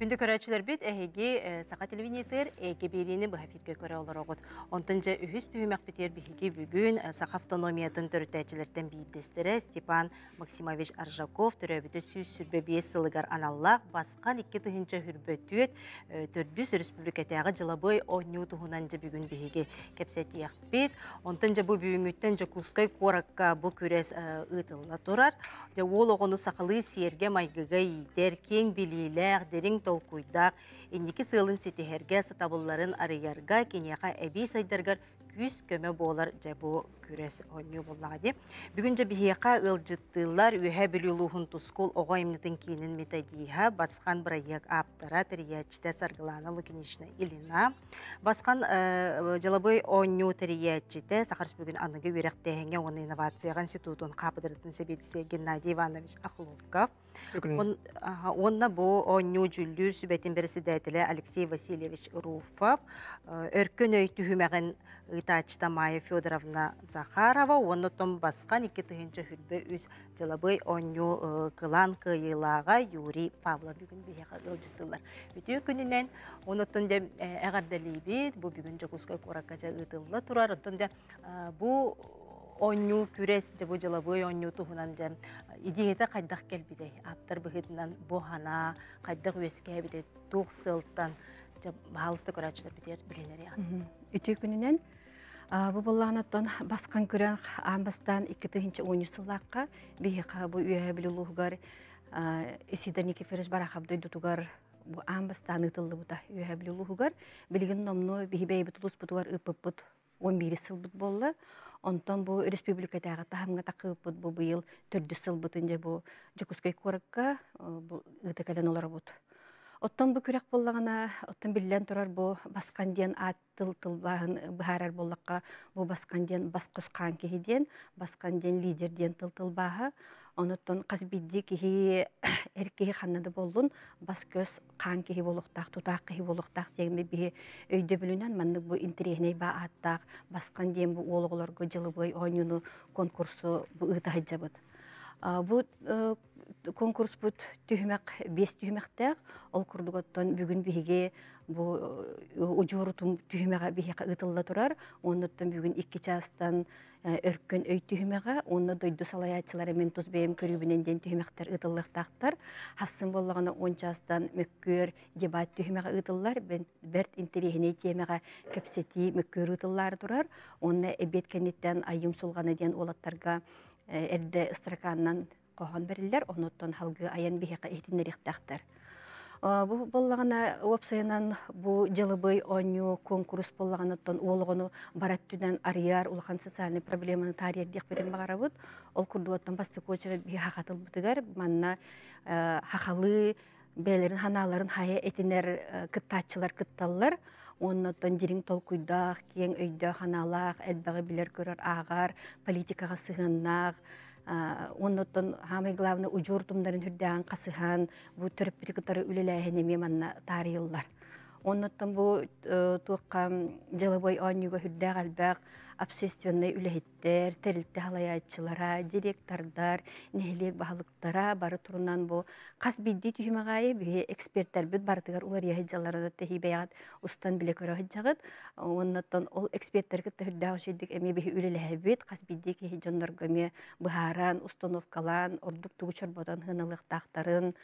Күндү көрөөччүлэрбит, эһиги Саха телевидениетыгар эйгэ биэриини быһа эфиргэ көрө олороҕут. Онтон дьэ үһүс түһүмэхпитигэр биһиги бүгүн Саха автономиятын төрүттээччилэртэн биирдэстэрэ Степан Максимович Аржаков төрөөбүтэ 125 сылыгар аналлаах Басхан 2024 төрдүс республикатааҕы дьылабыай оонньуу туһунан дьэ бүгүн биһиги кэпсэтиэхпит. Онтон дьэ бу бүгүҥҥүттэн Дьокуускай куоракка бу күрэс ыытылла турар. Дьэ уол оҕону сахалыы сиэргэ-майгыга иитэр, киэҥ билиилээх, дириҥ толкуйдаах, инники сыалын ситиһэргэ, сатабылларын арыйарга, киниэхэ эбии сайдарыгар күүс-көмө буолар дьэ бу күрэс оонньуу буоллаҕа дии. Бүгүн дьэ биһиэхэ ыалдьыттыыллар Үөһээ Бүлүү улууһун Тускул оҕо айымньытын киинин методиһа, Басхан бырайыак ааптара, тэрийээччитэ Саргылаана Лукинична Ильина, Басхан дьылабыай оонньуу тэрийээччитэ, Саха Республикатын аныгы үөрэхтээһиҥҥэ уонна инновацияҕа институтун хаапыдыратын сэбиэдиссэйэ Геннадий Иванович Охлопков, уонна бу оонньуу дьүүллүүр сүбэтин бэрэссэдээтэлэ Алексей Васильевич Руфов, Өркөн өй түһүмэҕин ыытааччыта Майя Федоровна Захарова уонна Том Басхан 2023 дьылабыай оонньуу кылаан кыайыылааҕа Юрий Павлов бүгүн биһиэхэ ыалдьыттыыллар. Үтүө күнүнэн, онуттан дьэ эҕэрдэлиибит. Бу бүгүн Дьокуускай куоракка дьэ ыытылла турар. Оттон дьэ бу оонньуу күрэс, дьэ бу дьылабыай оонньуу туһунан дьэ идеята хайдах кэлбитэй? Ааптар быһыытынан бу санаа хайдах үөскээбитэй? Туох сыалтан дьэ баһаалыста көрөөччүлэр битиэр билинэриэҕин. Үтүө күнүнэн. Бу буоллаҕына оттон басхан күрэх аан бастаан 2013 сыллаахха биһиэхэ бу Үөһээ Бүлүү улууһугар Исидор Никифорович Барахов дойдутугар бу аан бастаан ыытыллыбыта Үөһээ Бүлүү улууһугар. Билигин номнуо биһи бэйэбит улууспутугар ыыппыппыт 11 сылбыт буолла. Онтон бу республикатааҕы таһымҥа тахсыбыппыт бу быйыл төрдүс сылбытын дьэ бу Дьокуускай куоракка бу ыыта кэлэн олоробут. Оттон бу күрэх буоллаҕына, оттон биллэн турар бу Басхан диэн аат тыл тылбааһын быһаарар буоллахха, бу Басхан диэн бас-көс хаан киһи диэн, Басхан диэн лидер диэн тыл тылбааһа. Онуттан хас биирдии киһи эр киһи ханна да буоллун бас-көс хаан киһи буолуохтаах, тутаах киһи буолуохтаах диэн биһи өйдөбүлүнэн маннык бу интэриэһинэй баа ааттаах Басхан диэн бу уол оҕолорго дьылыбыай оонньууну конкурсу бу ыыта сылдьабыт. Бу конкурспут түһүмэх биэс түһүмэхтээх. Ол курдук оттон бүгүн биһиги бу удьуорутум түһүмэҕэ биһиэхэ ыытылла турар. Оннуттан бүгүн икки чаастан өркөн өй түһүмэҕэ уонна дойду салайааччылара мин тус бэйэм көрүүбүнэн диэн түһүмэхтэр ыытыллыахтаахтар. Хассым буоллаҕына 10 чаастан мөккүөр дебат түһүмэҕэ ыытыллар. Бэрт интэриэһинэй тиэмэҕэ кэпсэтии мөккүөр ыытыллаары турар. Уонна эбиэт кэнниттэн Айым сулҕана диэн уолаттарга эрдэ ыстракаанынан хоһоон бэриллэр, онуттан халгыы айан биһиэхэ иһитиннэриэхтээхтэр. Бу буоллаҕына уопсайынан бу дьылыбый оонньуу куонкурус буоллаҕына оттон уол оҕону бар өттүнэн арыйар улахан социальный проблеманы таарыйар диэхпитин баҕарабыт. Ол курдук оттон бастакы очередь биһи хахатылбытыгар манна хахалыы бэйэлэрин санааларын хайа этинэр кыттааччылар кытталлар. Уонна оттон дириҥ толкуйдаах, киэҥ өйдөөх санаалаах, элбэҕи билэр-көрөр ааҕар, политикаҕа сыһыаннаах, уонна оттон самый главный удьуор тумнарын үрдээҕин хасыһан бу төрөппүтү кытары үлэлээһин эмиэ манна таарыйыллар. Оннуттан бу туохха дьылабыай оонньууга үрдээх элбэх общественнай үлэһиттэр, тэрилтэ салайааччылара, директордар, нэһилиэк баһылыктара бары турунан бу хас биирдии түһүмэх аайы биһи экспертэрбит барытыгар уларыйа сылдьаллара тэһии бэйэҕит устан билэ көрө сылдьаҕыт. Уоннаттан ол эксперттэр кытта үрдээх үчүгдүк эмиэ биһи үлэлэһэбит, хас биирдии киһи дьоннорго эмиэ быһааран, установкалаан, ордук тугу чорботон сыаналыахтаахтарын,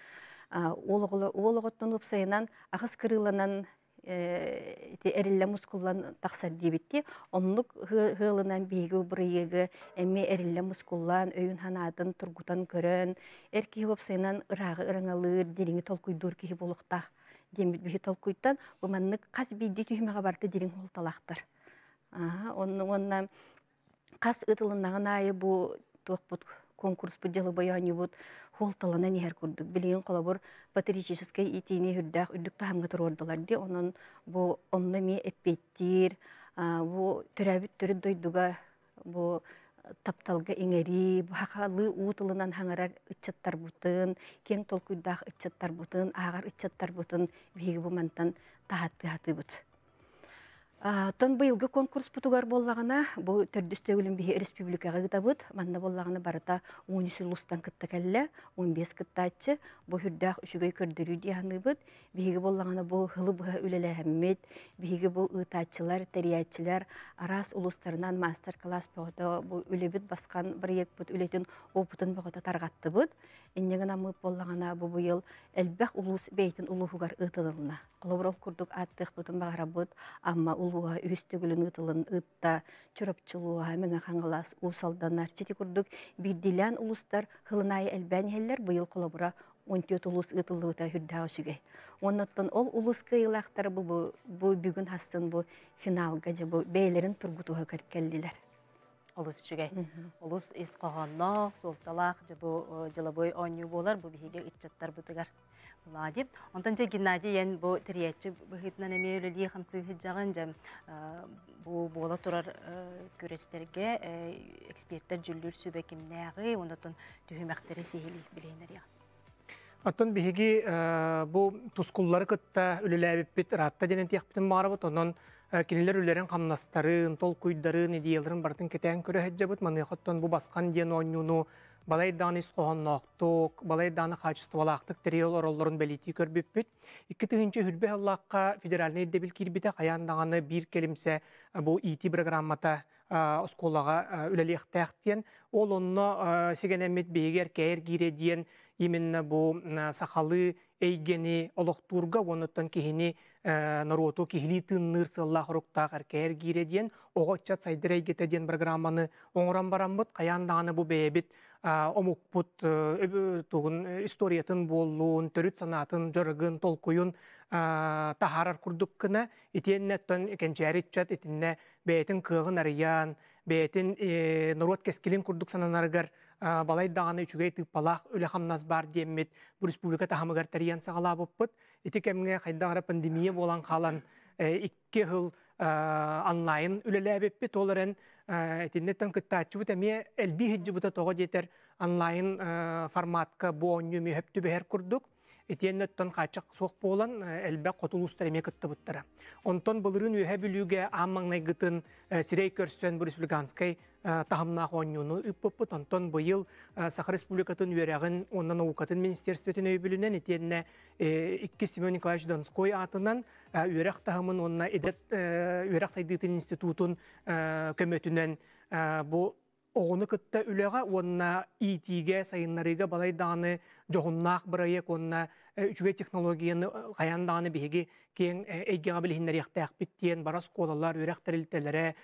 уол оҕоттон уопсайынан аҕыс кырыыланан ити эриллэ мускуллан тахсар диэбитти оннук ыалынан биһиги бырайыагы эмиэ эриллэ мускуллаан өйүн санаатын тургутан көрөн эр киһи уопсайынан ырааҕы ыраҥалыыр дириҥи толкуйдуур киһи буолуохтаах диэммит биһи толкуйтан бу маннык хас биирдии түһүмэҕэ барыта дириҥ суолталаахтар уонна хас ытылыннаҕын аайы бу туохпут конкурспут дьылыбай оонньуубут хуолталанан иһэр курдук. Билигин холобур патриотическай иитиини үрдээх үрдүк таһымҥа туруордулар дии. Онон бу онно эмиэ эппиэттиир, бу төрөөбүт төрүт дойдуга бу тапталга иҥэрии, бу сахалыы уу тылынан хаҥарар ыччаттарбытын, киэҥ толкуйдаах ыччаттарбытын, ааҕар ыччаттарбытын биһиги бу мантан таһаттыы сатыыбыт. Тон быйылгы конкурспутугар буоллаҕына, бу төрдүс төгүлүн биһи республикаҕа ыытабыт. Манна буоллаҕына барыта 13 улуустан кытта кэллэ, 15 кыттааччы. Бу үрдээх үчүгэй көрдөрүү дии саныыбыт. Биһиги буоллаҕына бу хылы быһа үлэлээһиммит, биһиги бу ыытааччылар, тэрийээччилэр араас улуустарынан мастер-класс бөҕөтө бу үлэбит басхан бырайыакпыт үлэтин опытын бөҕөтө тарҕаттыбыт. Инньэ гынаммыт буоллаҕына бу быйыл элбэх улуус бэйэтин улууһугар ыытылынна. Холобур, ол курдук ааттыахпытын баҕарабыт Амма улууһа үһүс төгүлүн ыытылын ыытта, Чурапчы улууһа, Мэҥэ Хаҥалас, Уус Алданнар сити курдук биирдиилээн улуустар сылын аайы элбээн иһэллэр. Быйыл холобура 14 улуус ыытыллыбыта үрдээх үчүгэй. Оннуттан ол улуус кыайыылаахтара бу, бу бүгүн хассын бу финалга дьэ бу бэйэлэрин тургутууга кэллилэр. Олус үчүгэй. Олус ис хоһоонноох, суолталаах дьэ бу дьылабыай оонньуу буолар бу биһиги ыччаттарбытыгар. Влади. Онтон дьэ Геннадий эн бу тэрийээччи быһыытынан эмиэ үлэлии хамсыы сылдьаҕын дьэ бу буола турар күрэстэргэ экспертэр дьүүллүүр сүбэ кимнээҕий онтон түһүмэхтэри сиһилии билиһиннэриэҕин. Оттон биһиги бу тускуллары кытта үлэлээбиппит ыраатта диэн этиэхпитин баҕарабыт. Онон кинилэр үлэлэрин хамнастарын, толкуйдарын, идеяларын барытын кэтээн көрө сылдьабыт. Маныаха оттон бу басхан диэн оонньууну балай даҕаны ис хоһоонноохтук, балай даҕаны хаачыстыбалаахтык тэрийэ олороллорун бэлиэтии көрбүппүт. 2020 сыллаахха федеральнай ирдэбил киирбитэ хайаан даҕаны биир кэлимсэ бу ИТ программата оскуолаҕа үлэлиэхтээх диэн. Ол онно сигэнэммит биһиги эркээйэр киирэ диэн именно бу сахалыы эйгэни олохтуурга уоннуттан киһини норуоту киһилии тыынныыр сыаллаах оруктаах эркээйэр киирэ диэн оҕо ыччат сайдар эйгэтэ диэн программаны оҥорон бараммыт хайаан даҕаны бу бэйэбит омукпут тугун историятын буоллун төрүт санаатын дьарыгын толкуйун таһаарар курдук гына итиэннэ оттон кэнчээри ыччат итиннэ бэйэтин кыаҕын арыйан бэйэтин норуот кэскилин курдук сананарыгар балай даҕаны үчүгэй тыыппалаах үлэ-хамнас баар диэммит бу республика таһымыгар тэрийэн саҕалаабыппыт. Ити кэмҥэ хайдах эрэ пандемия буолан хаалан 2 сыл онлайн үлэлээбиппит. Ол эрэн итиннэттэн кыттааччыбыт эмиэ элбии сылдьыбыта тоҕо диэтэр онлайн форматка бу оонньуу эмиэ сөп түбэһэр курдук. Итиэннэ оттон хааччах суох буолан, элбэх хоту улуустар эмиэ кыттыбыттара. Онтон былырыын Үөһээ Бүлүүгэ аан маҥнайгытын сирэй көрсөн бу республиканскай таһымнаах оонньууну ыыппыппыт. Онтон быйыл Саха Республикатын үөрэҕин уонна наукатын министерствотын өйөбүлүнэн итиэннэ иккис Семен Николаевич Донской аатынан үөрэх таһымын уонна идэ үөрэх сайдыытын институтун көмөтүнэн бу оҕону кытта үлэҕэ уонна иитиигэ, сайыннарыыга балай даҕаны дьоһуннаах бырайыак уонна үчүгэй технологияны хайаан даҕаны биһиги киэҥ эйгэҕэ билиһиннэриэхтээхпит диэн бары оскуолалар, үөрэх тэрилтэлэрэ,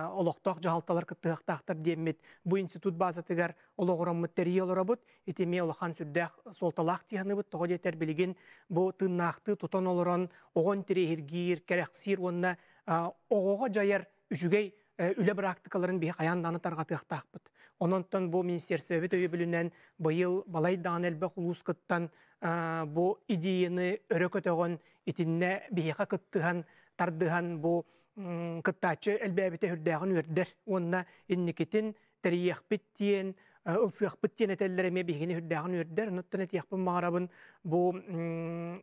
олохтоох дьаһалталар кыттыһыахтаахтар диэммит бу институт базатыгар олоҕураммыт тэрийэ олоробут. Ити эмиэ улахан сүрдээх суолталаах дии саныыбыт. Тоҕо диэтэр билигин бу тыыннаахтыы тутан олорон оҕо интэриэһиргиир, кэрэхсиир уонна оҕоҕо дьайар үчүгэй үлэ быраактыкаларын биһи хайаан даҕаны тарҕатыахтаахпыт. Ононтон бу министерствобит өйөбүлүнэн быйыл балай даҕаны элбэх улуус кыттан бу идеяны өрө көтөҕөн итиннэ биһиэхэ кыттыһан тардыһан бу кыттааччы элбээбитэ үрдээҕин үөрдэр уонна инникитин тэрийиэхпит диэн ылсыахпыт диэн этэллэр эмиэ биһигини үрдээҕин үөрдэр. Онуттан этиэхпин баҕарабын бу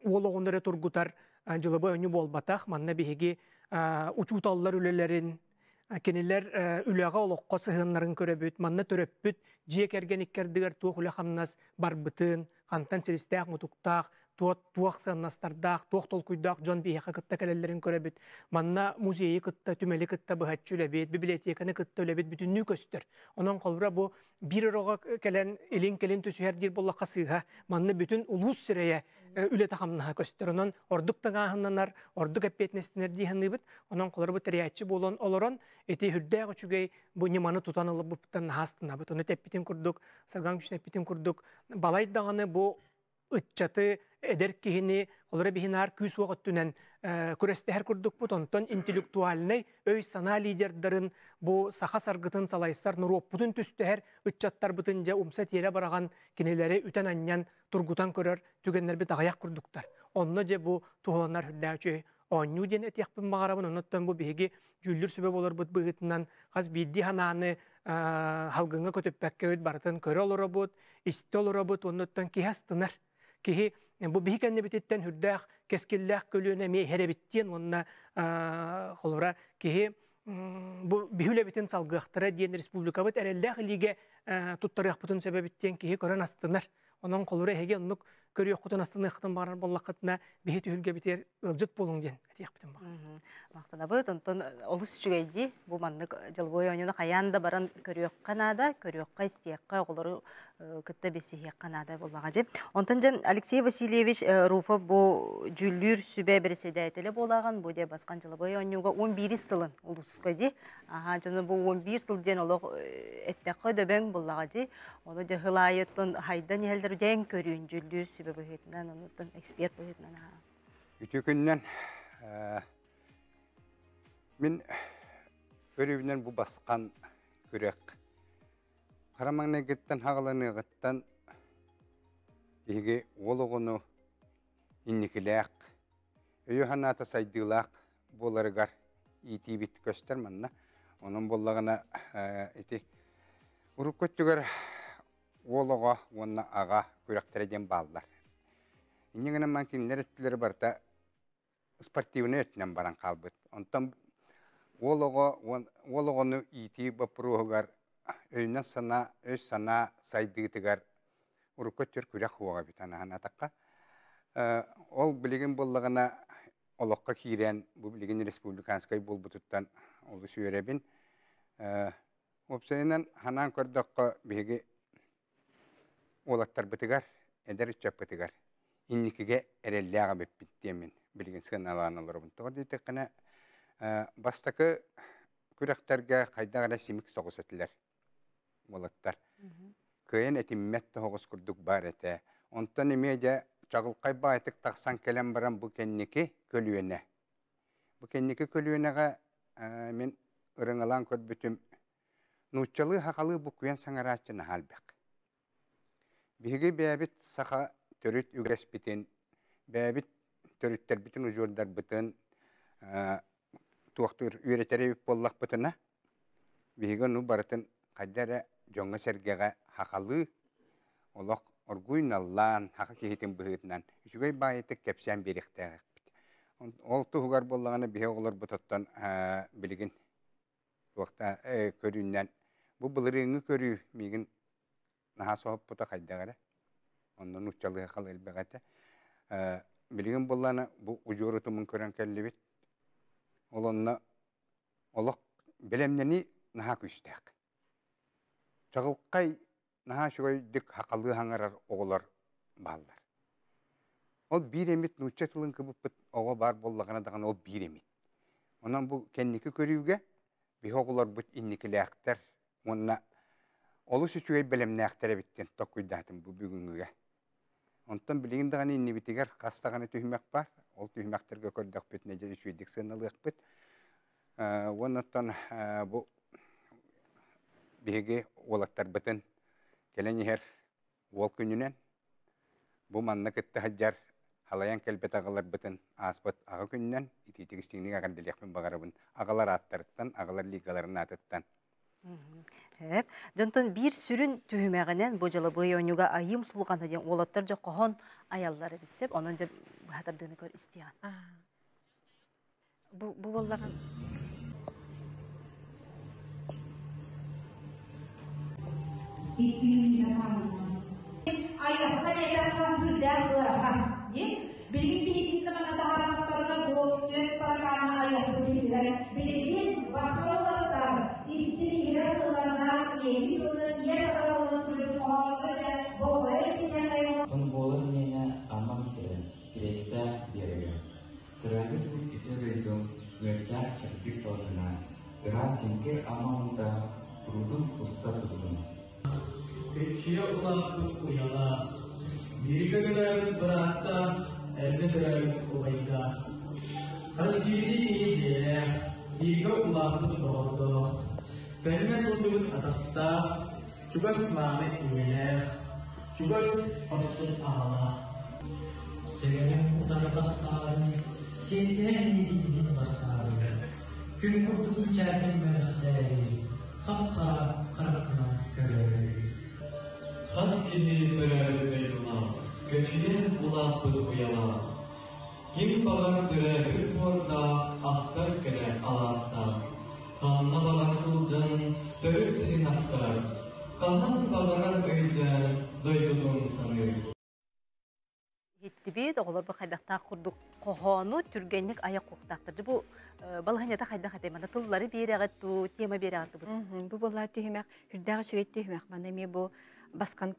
уол оҕону эрэ тургутар дьылыбы оонньуу буолбатах. Манна биһиги учууталлар үлэлэрин, кинилэр үлэҕэ олоххо сыһыаннарын көрөбүт. Манна төрөппүт дьиэ кэргэн иккэрдигэр туох үлэ-хамнас барбытын, хантан силистээх-мутуктаах, туох сыаннастардаах, туох толкуйдаах дьон биһиэхэ кытта кэлэллэрин көрөбүт. Манна музейы кытта, түмэли кытта быһаччы үлэбит, библиотеканы кытта үлэбит бүтүннүү көстөр. Онон холобура бу биир ороҕо кэлэн илин-кэлин түсүһэр диир буоллахха сыыһа. Манна бүтүн улуус сирэйэ үлэтэ-хамнаһа көстөр. Онон ордук тыҥааһыннанар, ордук эппиэтинэстэнэр дии саныыбыт. Онон холобура тэрийээччи буолан олорон, ити үрдээх үчүгэй бу ньыманы тутан ылбыппыттан наһаа астынабыт. Ону эппитин курдук, Сарган Күчүн эппитин курдук, балай даҕаны бу ыччаты, эдэр киһини холоро биһинаар күүс-уох өттүнэн күрэстэһэр курдукпут. Онтон интеллектуальнай өй-санаа лидердарын бу саха саргытын салайсар норуоппутун түстэһэр ыччаттарбытын дьэ умса тиэрэ бараҕан кинилэри үтэн-анньан тургутан көрөр түгэннэрбит аҕыйах курдуктар. Онно дьэ бу туһуланар үрдээх үчүгэй оонньуу диэн этиэхпин баҕарабын. Оннуттан бу биһиги дьүүллүүр сүбэ буоларбыт быһыытынан хас биирдии санааны халгыҥҥа көтүппэккэ барытын көрө олоробут, истэ олоробут, оннуттан киһи астынар. Киһи бу биһи кэннибититтэн хүрдээх кэскиллээх көлүөнэ эмиэ иһэрэбиттиэн уонна холобура киһи бу биһи үлэбитин салгыахтара диэн республикабыт эрэллээх илиигэ туттарыахпытын сөбөбүттиэн киһи көрөн астынар. Онон холобура эһиги оннук көрүөххүтүн астыныаххытын баҕарар буоллаххытына биһи түһүлгэбитигэр ыалдьыт буолуҥ диэн этиэхпитин баҕарабыт. Махтанабыт. Онтон олус үчүгэйдии бу маннык дьылбой оонньууну хайаан да баран көрүөххэ наада, көрүөххэ, истиэххэ, оҕолору кытта билсиһиэххэ наада буоллаҕа дьи. Онтон дьэ Алексей Васильевич Руфов бу дьүүллүүр сүбэ бэрэссэдээтэлэ буолааҕын бу дьэ басхан дьылабыай оонньууга 11 сылын улууска дии. Аха дьоно бу 11 сыл диэн олох эттэххэ дөбөҥ буоллаҕа дии. Ону дьэ сыл аайыттан хайдан иһэллэр дьэҥ көрүүн дьүүллүүр сүбэ быһыытынан, онуттан эксперт быһыытынан аха. Үтүө күнүнэн мин көрүүбүнэн бу басхан күрэх хара маҥнайгыттан хаҕаланыаҕыттан биһиги уол оҕону инникилээх, өйө-санаата сайдыылаах буоларыгар иитиибит көстөр манна. Онон буоллаҕына ити урукку өттүгэр уол оҕо уонна аҕа күрэхтэрэ диэн бааллар. Инньэ гынан ман кинилэр өттүлэрэ барыта спортивнай өттүнэн баран хаалбыт. Онтон уол оҕо уол оҕону иитии боппуруоһугар өйүнэн санаа, өй-санаа сайдыытыгар урукку өттүгэр күрэх уоҕа эбит анаан атахха. Ол билигин буоллаҕына олоххо киирэн бу билигин республиканскай буолбутуттан олус үөрэбин. Уопсайынан ханаан көрдөххө биһиги уолаттарбытыгар, эдэр ыччаппытыгар инникигэ эрэллээх эбиппит диэммин билигин сыаналаан олоробун. Тоҕо диэтэххинэ, бастакы күрэхтэргэ хайдах эрэ симик соҕус этилэр уолаттар. Кыайан этиммэт тоһоҕос курдук баар этэ. Онтон эмиэ дьэ чаҕылхай баайтык тахсан кэлэн баран бу кэнники көлүөнэ. Бу кэнники көлүөнэҕэ мин ырыҥалаан көрбүтүм нууччалыы сахалыы буккуйан саҥарааччы наһаа элбэх. Биһиги бэйэбит саха төрүт үгэспитин, бэйэбит төрүттэрбитин, удьуордарбытын туохтуур үөрэтэр эбит буоллахпытына, биһиги ону барытын хайда эрэ дьоҥҥо-сэргэҕэ сахалыы олох оргууй наллаан, саха киһитин быһыытынан үчүгэй баайытык кэпсээн биэриэхтээхпит. Ол туһугар буоллаҕына биһи оҕолорбут оттон билигин туохта көрүүннэн бу былырыыҥҥы көрүү миигин наһаа соһуппута хайдах эрэ онно нууччалыы хал элбэх этэ билигин буоллаана бу удьуор утумун көрөн кэллибит ол онно олох бэлэмнэнии наһаа күүстээх чаҕылхай наһаа үчүгэйдик хахалыы хаҥарар оҕолор бааллар. Ол биир эмит нуучча тылын кыбыппыт оҕо баар буоллаҕына даҕаны ол биир эмит. Онон бу кэнники көрүүгэ биһи оҕолорбут инникилээхтэр уонна олус үчүгэй бэлэмнээхтэр эбит диэн токкуйдаатым бу бүгүҥҥүгэ. Онтон билигин даҕаны иннибитигэр хас даҕаны түһүмэх баар. Ол түһүмэхтэргэ көрдөхпүтүнэ дьэ үчүгэйдик сыаналыахпыт. Уонна оттон бу биһиги уолаттарбытын кэлэн иһэр уол күнүнэн бу манна кытта сылдьар халайан кэлбит аҕаларбытын ааспыт аҕа күнүнэн итиитик истиҥник эҕэрдэлиэхпин баҕарабын аҕалар ааттарыттан, аҕалар лигаларын аатыттан. Эп. Дьонтон биир сүрүн түһүмэҕинэн бу дьылабыай оонньууга айыым сулҕана диэн уолаттар дьэ хоһоон айаллар эбит Онон дьэ быһатардыыны көр истиэҕин. Бу бу буоллаҕын Айылҕа диэтэххэ сүрдээх ыарахан дии. Билигин биһигин манна таһаарбаттарына бу түөрт стакана айылҕа билбэт. Билигин бассаллартар истириҥирэ тыллардаах ийэги тылын ийэ сахалыы суруйбут хоһооннор эрэ болҕойо истиэххэйин. Тон буолар миэнэ Аммам сирэ, Кириэстээх биэрэгэ. Төрөөбүт үтүө дойдум мүөттээх чэбдик салгына, ыраас дьэҥкир ама уута куруутун уста турдун. Көччүйэ улааппыт уйалаах, бииргэ төрөөбүт бырааттаах, эрдэ төрөөбүт убайдаах. Хас биирдии киһи дьиэлээх, бииргэ улааппыт доҕордоох, тэҥҥэ сылдьыбыт атастаах, чугас мааны ийэлээх, чугас хорсун аҕалаах. Сэгэрим утары тахсаары, сиэттиһэн илиитинэн барсаары, күн курдук мичээрдин мэлэхтээри, хап-хара хараххынан көрөөрү. Хас киһи төрөөбүт дойдулаах, Көчүйэ улааппыт уйалаах, Ким баҕар төрөөбүт буордаах, ахтар кэрэ алаастаах. Ханна баҕар сылдьан төрүт сирин ахтар, хаһан баҕарар өйдөөн дойдутун саныыр. Иһиттибит, оҕолор бу хайдахтаах курдук хоһоону түргэнник айах куохтаахтар. Бу балаһынньата хайдах этэй? Мана тыллары биэрэҕит туу, тема биэрэҕит тубут. Бу буолла түһүмэх, үрдээх үчүгэй түһүмэх. Мана эмиэ бу баскан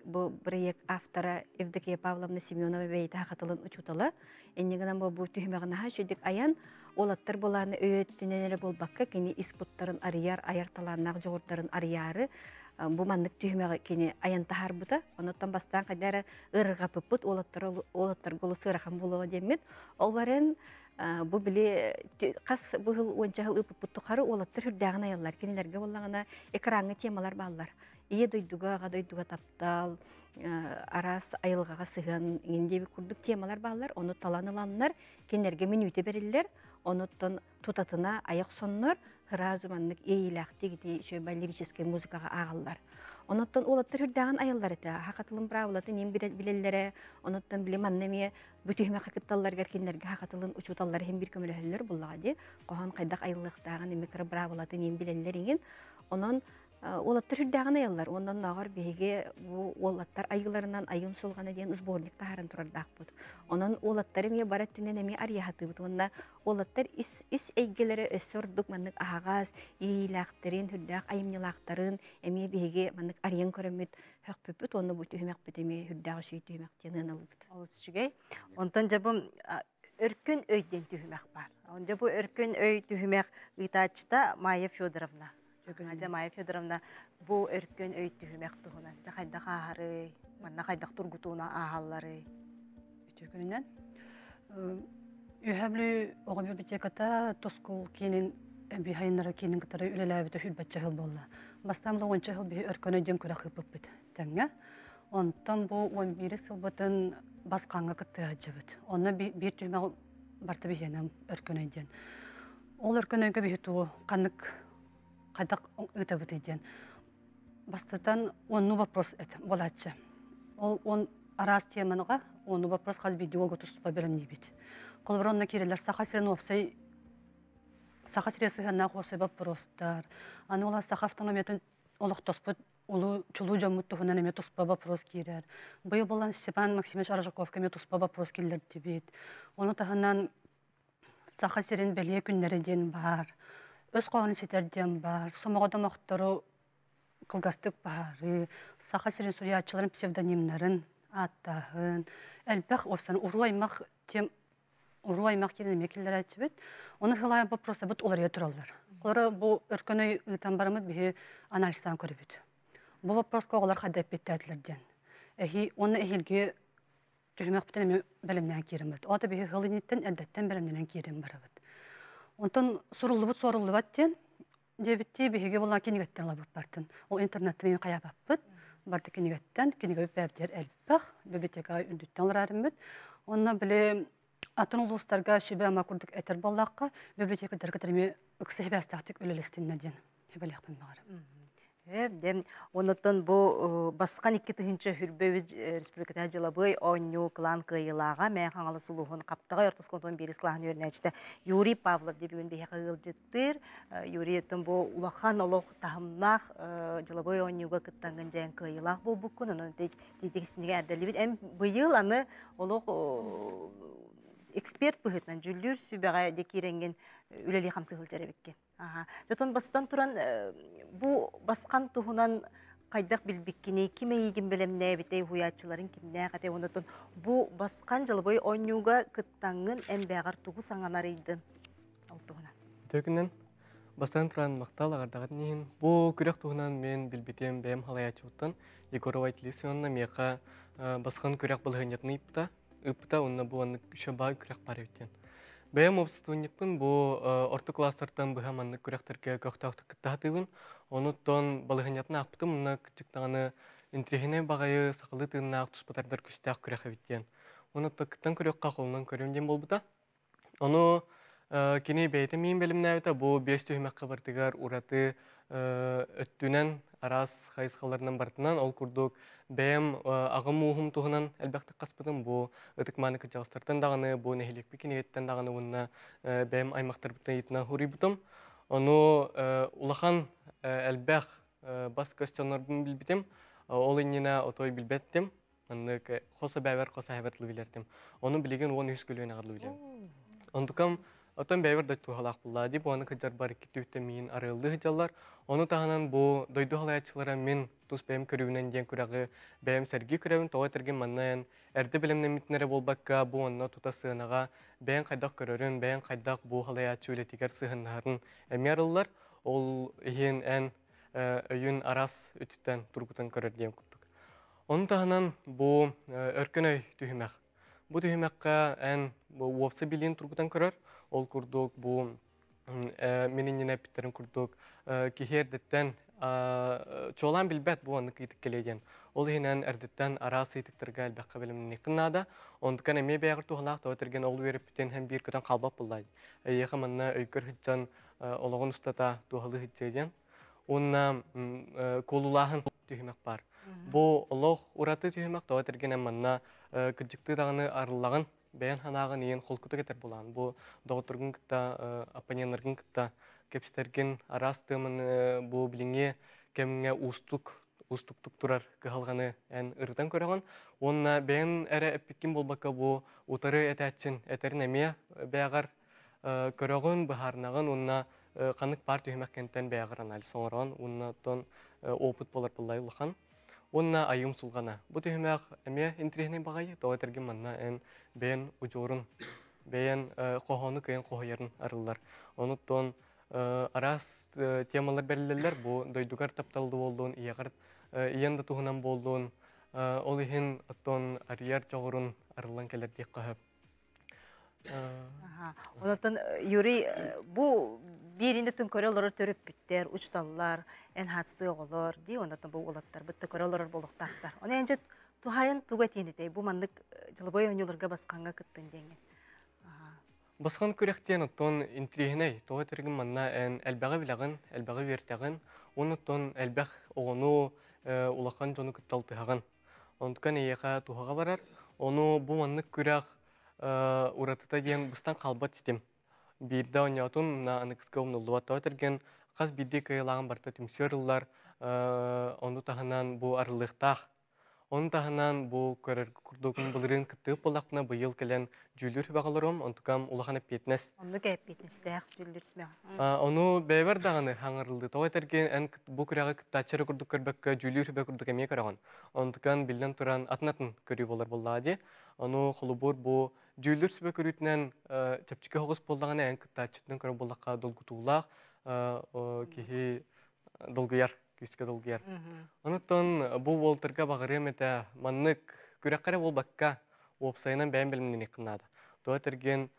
бу проект автора Евдокия Павловна Семенова бэйэтэ хатылын учуутала. Инньэ гынан бу бу түһүмэҕин наһаа үчүгдүк айан, уолаттар булааны өйөттүнэн эрэ буолбакка, кини ис куттарын арыйар, айар талааннаах дьоҕурдарын арыйаары бу маннык түһүмэҕи кини айан таһаарбыта. Онуттан бастаан хайда эрэ ыарырҕаппыппыт уолаттары уолаттарга олус ыарахан буолуо диэммит. Ол баран бу били хас быһыл уонча сыл ыыппыппыт тухары уолаттар үрдээҕин айаллар. Кинилэргэ буоллаҕына экраҥҥа темалар бааллар. Ийэ дойдуга, аҕа дойдуга таптал, араас айылҕаҕа сыһыан иҥин диэбит курдук темалар бааллар. Ону талан ыланнар кинилэргэ мүнүүтэ бэриллэр. Онуттан тутатына айах соннор сразу маннык иэйиилээхтик ити үчүгэй лирическэй музыкаҕа ааҕаллар. Онуттан уолаттар үрдээҕин айаллар этэ. Хахатылын правилатын им билэллэрэ. Онуттан били манна эмиэ бу түһүмэххэ кытталларыгар кинилэргэ хахатылын учууталлар иһин бир көмөлөһөллөр буллаҕа дии. Хоһоон хайдах айыллыахтааҕын эмиэ кыра быраабылатын им билэллэр иҥин. Онон уолаттар үрдээҕин айаллар. Уонна оннооҕор биһиги бу уолаттар айыыларынан айым сулҕана диэн сборник таһааран турардаахпыт. Онон уолаттар эмиэ бар өттүнэн эмиэ арыйаһатыыбыт уонна уолаттар ис ис эйгэлэрэ өссө ордук маннык аһаҕас, иилээхтэрин, үрдээх айымньылаахтарын эмиэ биһиги маннык арыйан көрөммүт хөхпүппүт уонна бу түһүмэхпит эмиэ үрдээх үчүгэй түһүмэх диэн ыаналыыбыт. Олус үчүгэй. Онтон дьэ бу өркөн өй диэн түһүмэх баар. Дьэ бу өркөн өй түһүмэх ыытааччыта Майя Федоровна. Дьэ Майя Федоровна бу өркөн өй түһүмэх туһунан дьэ хайдах ааһарый, манна хайдах тургутууна ааһалларый? Үтүө күнүнэн. Үөһээ Бүлүү оҕо библиотеката Тускул киинин биһайыннара киинин кытары үлэлээбитэ сүүрбэччэ сыл буолла. Бастаан бу уонча сыл биһи өркөн өйдүөн күрэх ыыппыппыт тэҥҥэ. Онтон бу 11 сылбытын Басхаҥҥа кытта сылдьыбыт. Онно биир түһүмэх барта биһиэнэ өркөн өйдүөн. Ол өркөн өйгө биһи тугу ханнык хайдах ыытабытый диэн. Бастатан онну вопрос эт буолааччы. Ол он араас теманыга онну вопрос хас биирдии уолга туспа бэлэмниибит. Холобур онно киирэллэр Саха сирин уопсай Саха сирэ сыһыаннаах уопсай боппуруостар, аны ол саха автономиятын олохтоспут улуу чулуу дьоммут туһунан эмиэ туспа вопрос киирэр. Быйыл буолан Степан Максимович Аржаковка эмиэ туспа вопрос киллэрдибит. Ону таһынан Саха сирин бэлиэ күннэрэ диэн баар, өс хоһоону ситэр диэн баар, сомоҕо домохтору кылгастык баһаарыы, Саха сирин суруйааччыларын псевдонимнарын ааттааһын, элбэх уопсан уруу аймах тем уруу аймах диэн эмиэ киллэрээччибит. Ону сылайан вопросабыт уларыйа тураллар. Олору бу өркөн ыытан бараммыт биһи анализтаан көрөбүт. Бу вопроска оҕолор хайда эппиэттээтилэр диэн. Эһи уонна эһиилги түһүмэхпитин эмиэ бэлэмнээн киирэн барбыт. Ол биһи сыл инниттэн эрдэттэн бэлэмнэнэн киирэн барабыт. Онтон суруллубут суоруллубат диэн диэбиттии биһиги буолан кинигэттэн ылабыппартын. Ол интернеттэн хайаабаппыт. Барда кинигэттэн, кинигэбит бэбдиэр элбэх, библиотека үрдүттэн ыларарыммыт. Онно били атын улуустарга сүбэ-ама курдук этэр буоллахха, библиотекаларга эмиэ ыкса сибээстээхтик үлэлэстиннэр диэн сүбэлиэхпин баҕарабын. Дем онуттан бу басқан 2023 республиката дьылабыай оонньуу кылаан кыайыылааҕа Мэҥэ Хаҥалас улууһун Хаптаҕай орто оскуолатын биирис кылааһын үөрэнээччитэ Юрий Павлов диэн бүгүн биһиэхэ ыалдьыттыыр. Юрий оттон бу улахан олох таһымнаах дьылабыай оонньууга кыттаҥҥын дьээн кыайыылаах буолбуккун, онон тиитиксинигэ эрдэлибит. Эн быйыл аны олох эксперт быһыытынан дьүүллүүр сүбэҕэ дьэ киирэҥҥин үлэлии хамсыы сылдьар эбиккин. Дьотон бастан туран бу басхан туһунан хайдах билбиккиний, ким эйигин бэлэмнээбитэй, уһуйааччыларын кимнээх этэй, онотон бу басхан дьылыбай оонньууга кыттаҥҥын эн бэҕэр тугу саҥанарыйдын ол туһунан. Үтүө Бастан туран махтал аҕардаҕытын иһин. Бу күрэх туһунан мен билбитим бэйэм халайааччыбыттан Егорова Айтилисионна миэхэ басхан күрэх балаһыанньатын ыйыппыта. Ыыппыта уонна бу маннык еще баар күрэх баар эбит диэн. Бэйэм уопсастыбанньыкпын бу орто класстартан быһа маннык күрэхтэргэ көхтөөхтүк кытта сатыыбын. Онуттан балаһыанньатын аахпытым уонна кырдьык интириэһинэй баҕайы сахалыы тыыннаах туспатардар күстээх күрэх эбит диэн. Онуттан кыттан көрүөххэ холунан көрүм диэн буолбута. Ону кини бэйэтэ миин бэлэмнээбитэ бу биэс түһүмэххэ барытыгар ураты өттүнэн Араас хайысхаларынан барытынан ол курдук бэйэм аҕам ууһум туһунан элбэхтик хаспытым бу ытык-мааны кырдьаҕастартан даҕаны бу нэһилиэкпит кинигэтиттэн даҕаны уонна бэйэм аймахтарбыттан ыйытынан суруйбутум. Ону улахан элбэх бас көс дьоннорбун билбитим. Ол иннинэ отой билбэттим. Маннык хос эбээбэр хос эһэбэр тылы билэртим. Ону билигин 13 көлүөнэҕэ дылы билэм. Онтукам оттон бэйэбэр да туһалаах буллаа дии буаны кыдьарбар икки түүттэ миин арыаллыы сылдьаллар. Ону таһынан бу дойду халаяччылара мин тус бэйэм көрүүбүнэн диэн күрэҕи бэйэм сэргии көрөбүн. Тоҕо этэргин манна эн эрдэ бэлэмнэммитин эрэ буолбакка бу онно тута сыанаҕа бэйэҥ хайдах көрөрүн, бэйэҥ хайдах бу халаяччы үлэтигэр сыһыннаһарын эмиэ арыллар. Ол иһин эн өйүн араас өттүттэн тургутан көрөр диэн курдук. Ону таһынан бу өркөн өй түһүмэх. Бу түһүмэххэ эн бу уопсай билиин тургутан көрөр. Ол курдук бу мин иннинэ эппиттэрин курдук киһи эрдэттэн чуолаан билбэт бу оннук ыйытык кэлиэ диэн. Ол иһинэн эрдэттэн араас ыйытыктарга элбэххэ бэлэмнэниэххин наада. Онтукан эмиэ бэйэҕэр туһалаах тоҕо тэргэн ол үөрэппитин һэн биир көтөн хаалбат буоллаа. Эйиэхэ манна өйгөр сылдьан олоҕун устата туһалыы сылдьыа диэн. Уонна куолулааһын түһүмэх баар. Бу олох ураты түһүмэх тоҕо тэргэнэн манна кырдьыктыы даҕаны арыллаҕын, бэйэн санааҕын ийэн холкутук этэр булаан. Бу доҕотторгун кытта, оппоненнаргын кытта кэпсэтэргин араас тыаманы бу билиҥҥи кэмҥэ уустук уустуктук турар кыһалҕаны эн ырытан көрөҕүн уонна бэйэн эрэ эппиккин буолбакка бу утары этээччин этэрин эмиэ бэйэҕэр көрөҕүн, быһаарынаҕын уонна ханнык баар түһүмэх кэнтэн бэйэҕэр анализ оҥорон уонна оттон опыт буолар буоллай улахан. Уонна айым сулҕана. Бу түһүмэх эмиэ интириэһинэй баҕайы, тоҕо этэргин манна эн бэйэн удьуорун, бэйэн хоһоону кыайан хоһуйарын арыллар. Онуттан араас темалар бэриллэллэр. Бу дойдугар тапталлы буоллун, ийэҕэр ийэн да туһунан буоллун, ол иһин оттон арыйар дьоҕурун арыллан кэлэр диэххэ сөп. Онотон Юрий бу биирини түн көрө олорор төрөппүттэр, учуталлар, эн хаастыы оҕолор дии, онотон бу уолаттарбыт да көрө олорор буолуохтаахтар. Оны энче туһайын туга этиэнитей бу маннык дьылыбай оонньууларга басқанга кыттын диэҥҥин. Басқан күрэхтиэн оттон интириэһинэй, тоҕо этэргин манна эн элбэҕи билэҕин, элбэҕи үөртэҕин, онуттан элбэх оҕону улахан дьону кытта алтыһаҕын. Онтукан эйиэхэ туһаҕа барар. Ону бу маннык күрэх уратыта диэн быстан хаалбат ситим. Биирдэ оонньоотум, на аныгыска умнуллубат тоҕо этэргин хас биирдии кыайыылааҕын барыта түмсүү арыллар, ону таһынан бу арыллыахтаах. Ону таһынан бу көрөр курдук былырыын кыттыып буоллахпына быйыл кэлэн дьүүллүүр сүбэҕэ олоруом, онтукам улахан эппиэтинэс. Оннук эппиэтинэстээх дьүүллүүр сүбэҕэ. Ону бэйэбэр даҕаны хаҥырыллыы. Тоҕо этэргин эн бу күрэҕи кыттааччы эрэ курдук көрбөккө дьүүллүүр сүбэ курдук эмиэ көрөҕүн. Онтукан биллэн туран атын-атын көрүү буолар буоллаҕа дии. Ону холобур бу дьүүллүүр сүбэ көрүүтүнэн чэпчэки соҕус буоллаҕына эн кыттааччытынан көрөр буоллахха долгутуулаах киһи долгуйар, күүскэ долгуйар. Онуттан бу уолтарга баҕарыам этэ маннык күрэххэ эрэ буолбакка уопсайынан бэйэм бэлэмнэниэххин наада. Тоҕо этэргин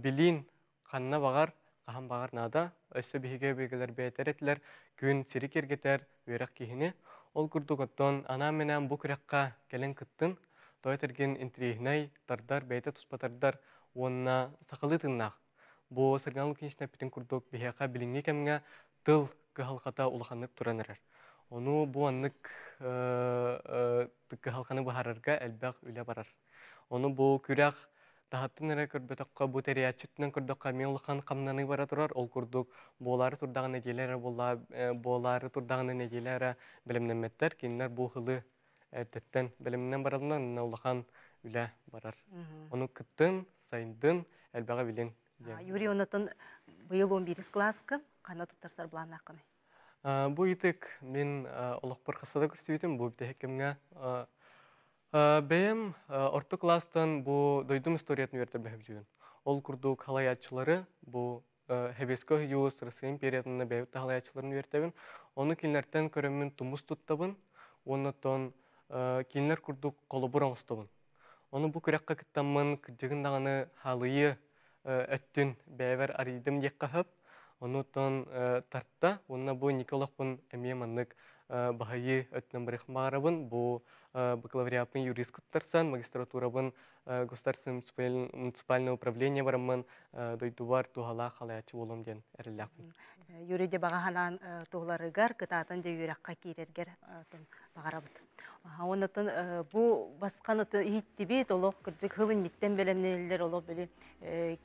билиин ханна баҕар, хаһан баҕар наада. Өссө биһиги өбүгэлэр бэйэтэр этилэр, күн сири киэргэтэр, үөрэх киһини. Ол курдук оттон анаан-минээн бу күрэххэ кэлэн кыттын, тоҕо этэргин интириэһинэй, тардар, бэйэтэ туспа тардар уонна сахалыы тыыннаах. Бу Сарган Лукинична эппитин курдук биһиэхэ билиҥҥи кэмҥэ тыл кыһалҕата улаханнык туран эрэр. Ону бу аннык кыһалҕаны быһаарарга элбэх үлэ барар. Ону бу күрэх таһаттан эрэ көрбөтөххө, бу тэрийээччи өттүнэн көрдөххө эмиэ улахан хамнаныы бара турар. Ол курдук буолаары турдаҕына нэдиэлэ эрэ буолаары турдаҕына нэдиэлэ эрэ бэлэмнэммэттэр. Кинилэр бу ыһылы эрдэттэн бэлэмнэнэн бараллар, онно улахан үлэ барар. Ону кыттын, сайындын, элбэҕи билин диэн. Юрий, онотон быйыл 11 кылааскын ханна туттарсар былааннааххыный? Бу ыйытык мин олохпор хаста да көрсүбүтүм. Бу бүтэһик кэмҥэ бэйэм орто кылаастан бу дойдум историятын үөрэтэр бөһөбүтүгүн. Ол курдук халайааччылары бу Хэбиэскэ Союз, Россия империятын бэйэбит да халайааччыларын үөрэтэбин. Ону кинилэртэн көрөммүн тумус туттабын уонна оттон кинилэр курдук холобур оҥостобун. Ону бу күрэххэ кыттаммын кырдьыгын даҕаны хаалыйыы өттүн бэйэбэр арыйдым диэххэ сөп. Онуттан тарта уонна бу инники олохпун эмиэ маннык баһыйыы өттүнэн барыах баҕарабын. Бу Бакалавриаппын юрист куттарсан, магистратурабын государственное муниципальное управление бараммын дойдубар туһалаах халаячы болом диэн эрэллээхпин. Юрий де бағаһанан туһуларыгар кытаатан дьэ үөрэххэ киирэргэр баҕарабыт. Оннотон бу басқан иһиттибит олох кырдьык хыл инниттэн бэлэмнэниллэр олох били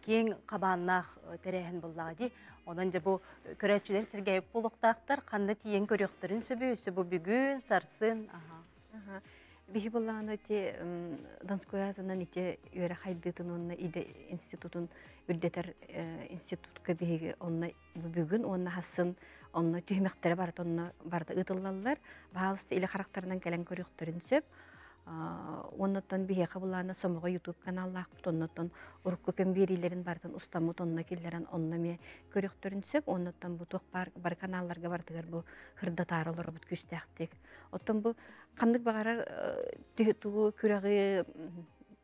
киэҥ хабааннаах тэрээһин буллаҕа дии. Онон дьэ бу көрөөччүлэр сэргээбит буолуохтаахтар, ханна тиийэн көрүөхтэрин сөбүй, өссө бу бүгүн, сарсын. Биһи буллаҕына ити Донской аатынан ити үөрэх хайдыытын уонна идэ институтун үрдэтэр институтка биһиги онно бүгүн уонна хассын онно түһүмэхтэрэ барыта онно барыта ыытыллаллар. Баһаалыста илэ харахтарынан кэлэн көрүөхтэрин сөп. Оннуттан биһиэхэ булаана Сомоҕо YouTube каналлаахпыт, оннуттан урукку кэм биэриилэрин барытын устаммыт, онно киллэрэн онно эмиэ көрүөхтэрин сөп. Оннуттан бу туох баар бары каналларга барытыгар бу хырдатаары олоробут күүстээхтик. Оттон бу ханнык баҕарар тугу күрэҕи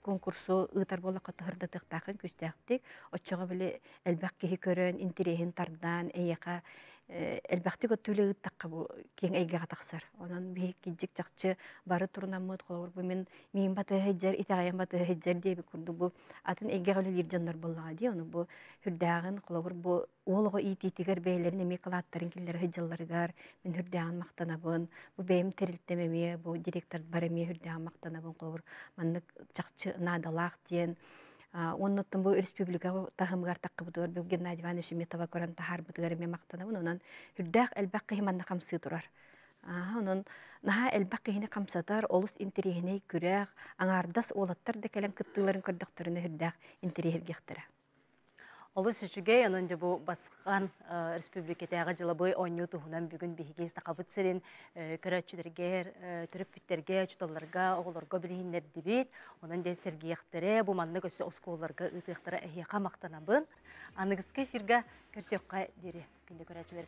конкурсу ыытар буоллахха хырдатыахтааххын күүстээхтик. Оччоҕо били элбэх киһи көрөн, интириэһин тардаан, эйиэхэ элбэхтик өттүлэ ыыттахха бу киэҥ эйгэҕэ тахсар. Онон биһи кидьик чахчы бары турунаммыт, холобур бу мин миин батыһа сылдьар, итэҕэйэн батыһа сылдьар диэбит курдук бу атын эйгэҕэ үлэлиир дьоннор буоллаҕа дии. Ону бу үрдээҕин, холобур бу уол оҕо иитиитигэр бэйэлэрин эмиэ кылааттарын киллэрэ сылдьалларыгар мин үрдээҕин махтанабын. Бу бэйэм тэрилтэм эмиэ, бу директорбар эмиэ үрдээҕин махтанабын. Холобур маннык чахчы наадалаах диэн Оннуттан бу республика таһымыгар таххыбытыгар бу Геннадий Иванович эмиэ таба көрөн таһаарбытыгар эмиэ махтанабын. Онон үрдээх элбэх киһи манна хамсыы турар. Онон наһаа элбэх киһини хамсатар, олус интэриэһинэй күрэх, аҥаардас уолаттар да кэлэн кыттыыларын көрдөхтөрүнэ үрдээх интэриэһиргиэхтэрэ. Олус үчүгэй, онон дьэ бу Басхан республикатааҕы дьылабыай оонньуу туһунан бүгүн биһиги Сахабыт сирин көрөөччүлэригэр, төрөппүттэргэ, учууталларга, оҕолорго билиһиннэрдибит. Онон дьэ сэргиэхтэрэ, бу маннык өссө оскуолаларга ыытыахтара эһиэхэ махтанабын. Аныгыскы эфирга көрсүөххэ диэри күндү көрөөччүлэр.